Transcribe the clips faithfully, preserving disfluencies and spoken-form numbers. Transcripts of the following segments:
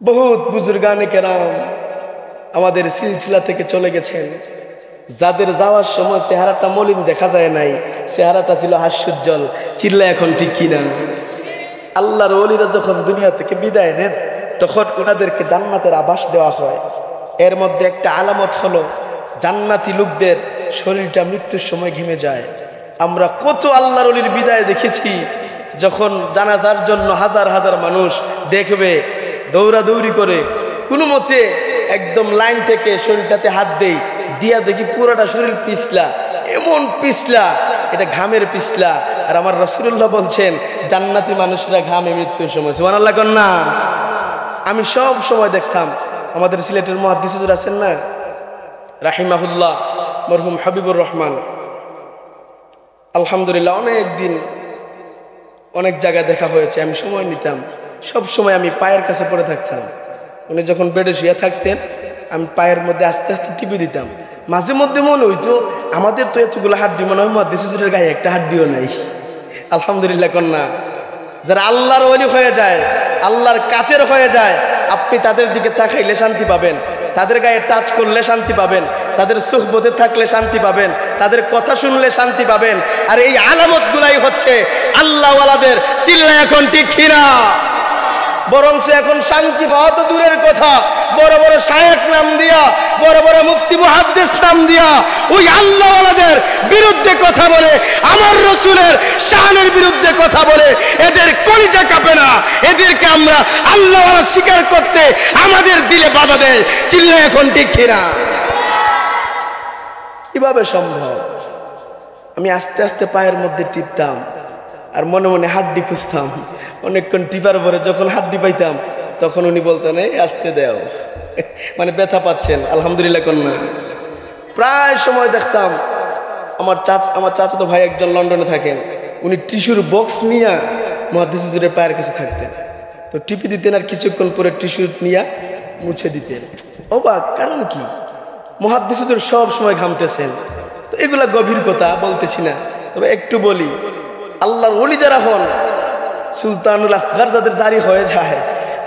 বহুত বুজুর্গানে কেরাম আমাদের সিলসিলা থেকে চলে গেছেন, যাদের যাওয়ার সময় চেহারাটা মলিন দেখা যায় নাই, চেহারাটা ছিল হাস্যোজ্জ্বল। চিল্লা এখন ঠিক কিনা? আল্লাহর ওলিরা যখন দুনিয়া থেকে বিদায় নেন, তখন ওনাদেরকে জান্নাতের আবাস দেওয়া হয়। এর মধ্যে একটা আলামত হলো, জান্নাতি লোকদের শরীরটা মৃত্যুর সময় ঘেমে যায়। আমরা কত আল্লাহর ওলির বিদায় দেখেছি, যখন জানাজার জন্য হাজার হাজার মানুষ দেখবে, দৌড়াদৌড়ি করে, কোনো মতে একদম লাইন থেকে শরীরটাতে হাত দেই, দিয়া দেখি পুরাটা শরীর পিছলা, এমন পিছলা, এটা ঘামের পিছলা। আর আমার রাসূলুল্লাহ বলছেন, জান্নাতি মানুষরা ঘামে মৃত্যুর সময়। সুবহানাল্লাহ কন না? আমি সব সময় দেখতাম, আমাদের সিলেটের মুহাদ্দিস হুজুর আছেন না, রাহিমাহুল্লাহ, মরহুম হাবিবুর রহমান, আলহামদুলিল্লাহ, অনেক দিন অনেক জায়গায় দেখা হয়েছে, আমি সময় নিতাম, সব সময় আমি পায়ের কাছে পড়ে থাকতাম। উনি যখন বেডে শুয়ে থাকতেন, আমি পায়ের মধ্যে আস্তে আস্তে টিপে দিতাম। মাঝে মধ্যে মনে হইতো, আমাদের তো এতগুলো হাড্ডি, মনে হয় মুহাদ্দিস হুজুরের গায়ে একটা হাড্ডিও নাই। আলহামদুলিল্লাহ কন না? যারা আল্লাহর ওলি হয়ে যায়, আল্লাহর কাছের হয়ে যায়, আপনি তাদের দিকে তাকাইলে শান্তি পাবেন, তাদের গায়ে টাচ করলে শান্তি পাবেন, তাদের সুহবতে থাকলে শান্তি পাবেন, তাদের কথা শুনলে শান্তি পাবেন। আর এই আলামতগুলাই হচ্ছে আল্লাহওয়ালাদের। চিল্লা এখন ঠিক কিনা? বরঞ্চ এখন শান্তি পাওয়া তো দূরের কথা, বড় বড় শায়েখ নাম দিয়া, বড় বড় মুফতি মুহাদ্দিস নাম দিয়া ওই আল্লাহওয়ালাদের বিরুদ্ধে কথা বলে, আমার রসুলের শানের বিরুদ্ধে কথা বলে, এদের কলিজা কাঁপে না? এদেরকে আমরা আল্লাহওয়ালা স্বীকার করতে আমাদের দিলে বাধা দেয়। চিল্লা এখন ঠিক কিনা? কিভাবে সম্ভব? আমি আস্তে আস্তে পায়ের মধ্যে টিপতাম, আর মনে মনে হাড্ডি খুঁজতাম। অনেকক্ষণ টিপার পরে যখন হাড্ডি পাইতাম, তখন উনি বলতেন, "এই আস্তে দেও।" মানে ব্যথা পাচ্ছেন, আলহামদুলিল্লাহ কন না? প্রায় সময় দেখতাম আমার চাচ-, আমার চাচাতো ভাই একজন লন্ডনে থাকেন, উনি টিস্যুর বক্স নিয়ে মুহাদ্দিস হুজুরের পায়ের কাছে থাকতেন। তো টিপে দিতেন আর কিছুক্ষণ পরে টিস্যু নিয়ে মুছে দিতেন। অবাক, কারণ কি? মুহাদ্দিস হুজুর সব সময় ঘামতেছেন। তো এগুলা গভীর কথা বলতেছি না, তবে একটু বলি, আল্লাহর ওলি যারা হন, সুলতানুল আসগর যাদের জারি হয়ে যায়,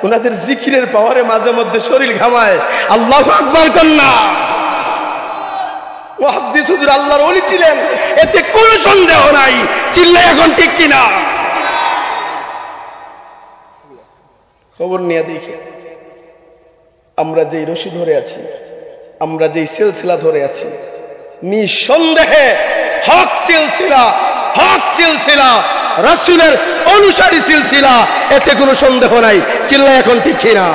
ওনাদের জিকিরের পাওয়ারে মাঝে মধ্যে শরীর ঘামায়। আল্লাহু আকবার কন না? মুহাদ্দিস হুজুর আল্লাহর ওলি ছিলেন, এতে কোনো সন্দেহ নাই। চিল্লা এখন ঠিক কিনা? খবর নিয়ে দেখি, আমরা যেই রশি ধরে আছি, আমরা যেই সিলসিলা ধরে আছি, নিঃসন্দেহে হক সিলসিলা, হক সিলসিলা, রাসূলের অনুসারী সিলসিলা, এতে কোনো সন্দেহ নাই। চিল্লা এখন ঠিক কিনা?